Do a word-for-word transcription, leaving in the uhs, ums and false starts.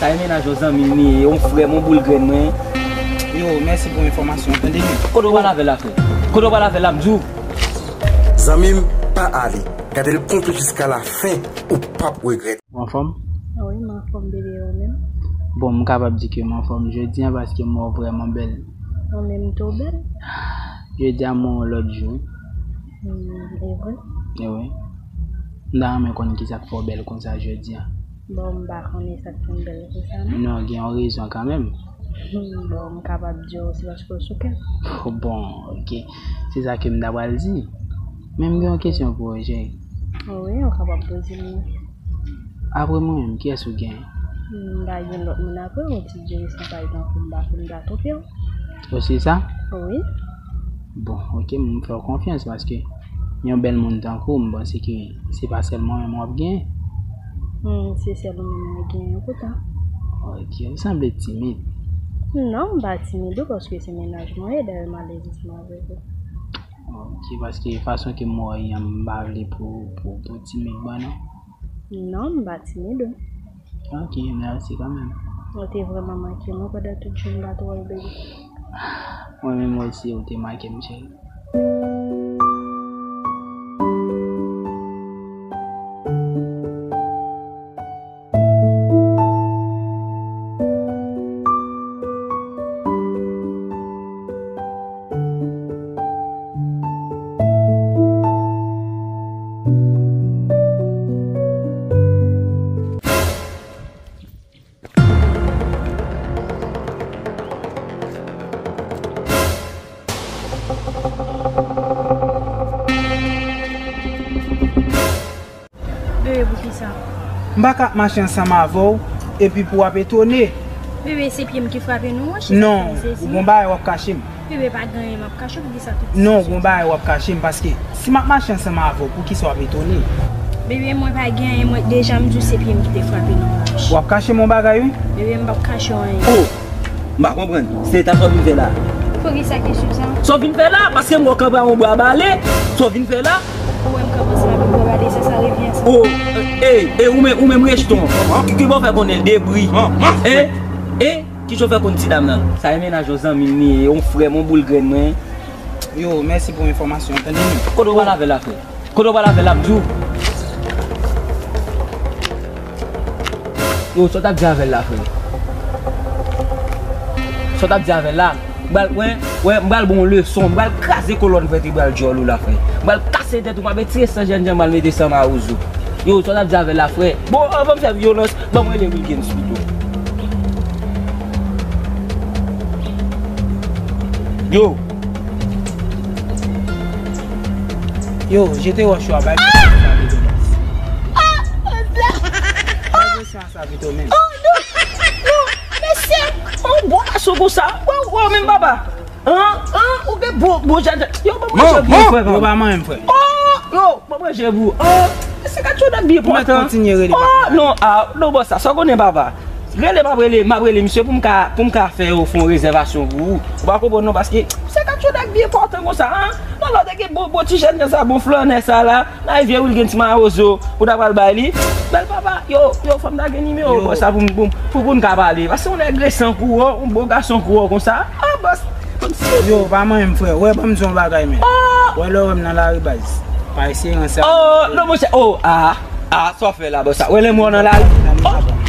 Sa e mennaj yon zanmi m li ye, yon frè m, yon boul grenn mwen. Yo, mèsi pou enfòmasyon, tande m. Kote w pral avè l la, frè? Kote w pral avè l la, m di w? Zanmi m, pa ale. Gade l konplit jiska la fen, ou p ap regrèt. Ou anfòm? Wi, m anfòm, bebe, ou menm? Bon, m kapab di ke m anfòm jodi a paske m wè w vrèman bèl. Ou menm tou bèl? Jodi a m wè w lòt jou. Hmm, e vre? E wi. M ta renmen konn kisa k fè w bèl konsa jodi a. Bon, m pa konnen sa k fè m bèl konsa, non. Non, gen yon rezon kanmenm. Hmm, bon, m kapab di w se paske w sou kè m. Bon, ok. Se sa ke m ta pral di. Men m gen yon kesyon pou w, cheri. Wi, ou kapab poze m li. Apre mwen menm, kiyès ou gen? M pa gen lòt moun apre w, ti Jerry, san pa tankou m pa fin ta twonpe w. Ou si sa? Wi. Bon, ok, m fè w konfyans paske yon bèl moun tankou w, m panse ke se pa sèl mwen menm w ap gen. Hmm, se sèl ou menm mwen gen poutan. Ok, ou sanble timid. Non, m pa timid ou paske se mennaj mwen ye, dayè m alèz ansanm avèk ou. Ok, paske fason ke m wè w ye an, m pa vle pou, pou, pou timid mwen non. Non, m pa timid ou. Ok, mèsi kanmenm. Ou te vrèman manke mwen pandan tout jounen m pa t wè w, baby. Mwen menm osi, ou te manke m, cheri. Bebe, poukisa? M pa ka ap mache ansanm avè w epi pou w ap etone. Bebe, se pye m ki frape non, wòch, se sa k fè m sezi. Non, ou gon bagay w ap kache m. Bebe, pa gen anyen m ap kache w, poukisa tout sitiyasyon sa? Non, ou gon bagay w ap kache m, paske si m ap mache ansanm avè w, poukisa w ap etone? Bebe, mwen pa gen anyen, mwen deja m di w se pye m ki te frape nan wòch. W ap kache m yon bagay, wi. Bebe, m p ap kache w anyen. Oh! M pa konprann. Se ta sa w vin fè la? Poukisa kesyon sa? Sa w vin fè la? Paske m wè w kanpe ak yon bra bale. Sa w vin fè la? Ou wè m kanpe ansanm avèk bra bale, sa, sa revyen sa? Oh, e, e, ou menm, ou menm rejeton. Ki, ki ba w fè konnen l debri? E, e, ki jan w fè konn ti dam nan? Sa e mennaj yon zanmi m li ye, yon frè m, yon boul grenn mwen. Yo, mèsi pou enfòmasyon, tande m. Kote w pral avè l la, frè? Kote w pral avè l la, m di w? Yo, sa w t ap di avè l la, frè? Sa w t ap di avè l la? M pral, wè, wè, m pral ba w yon leson. M pral kraze kolòn vètebral djòl ou la, frè. M pral kase tèt ou, m ap etire san jènjan, m pral mete san mawozo. Yo, sa w t ap di avè l la, frè? Bon, anvan m fè vyolans, ban m rele Wilgens pito. Yo. Yo, jete wòch yo a, bay presyon a sa pito menm. Bay presyon a sa pito menm. Oh, non, non, mesye, yon bon gason konsa, wè, wè, menm papa. An, an, ou gen bon, bon jan de, yo, bon, bon, bon, frè, yo pa manyen m, frè. Oh, yo, bon, bon, je pou, oh, se ka tchou dat byen pòtan. Ou mèt kontinye rele papa. Oh, non, ah, non, bon, sa, sa w konnen, papa. Rele m ap rele, m ap rele misye pou m ka, pou m ka fè yo fè yon rezèvasyon pou ou. Ou pa konprann non, paske se ka tchou dat byen pòtan konsa, an. Non, lè w te gen bon, bon ti jèn jan sa, bon flannè sa la, nan rivyè Wilgens mawozo, ou ta pral bay li. Bèl papa, yo, yo, fò m ta gen nimewo bòs sa pou m, pou m, pou, pou n ka pale. Paske yon nèg resan kou w, yon bon gason kou w konsa. Ah, bòs. Yo, pa manyen m, frè. Wè, ban m di yon bagay, men. Wè, lè w wè m nan lari, baz. Pa eseye ranse avè m. Oh, non, monchè. Oh, ah, ah, sa w fè la, bòs sa. Wè, lè m wè w nan lari. Oh,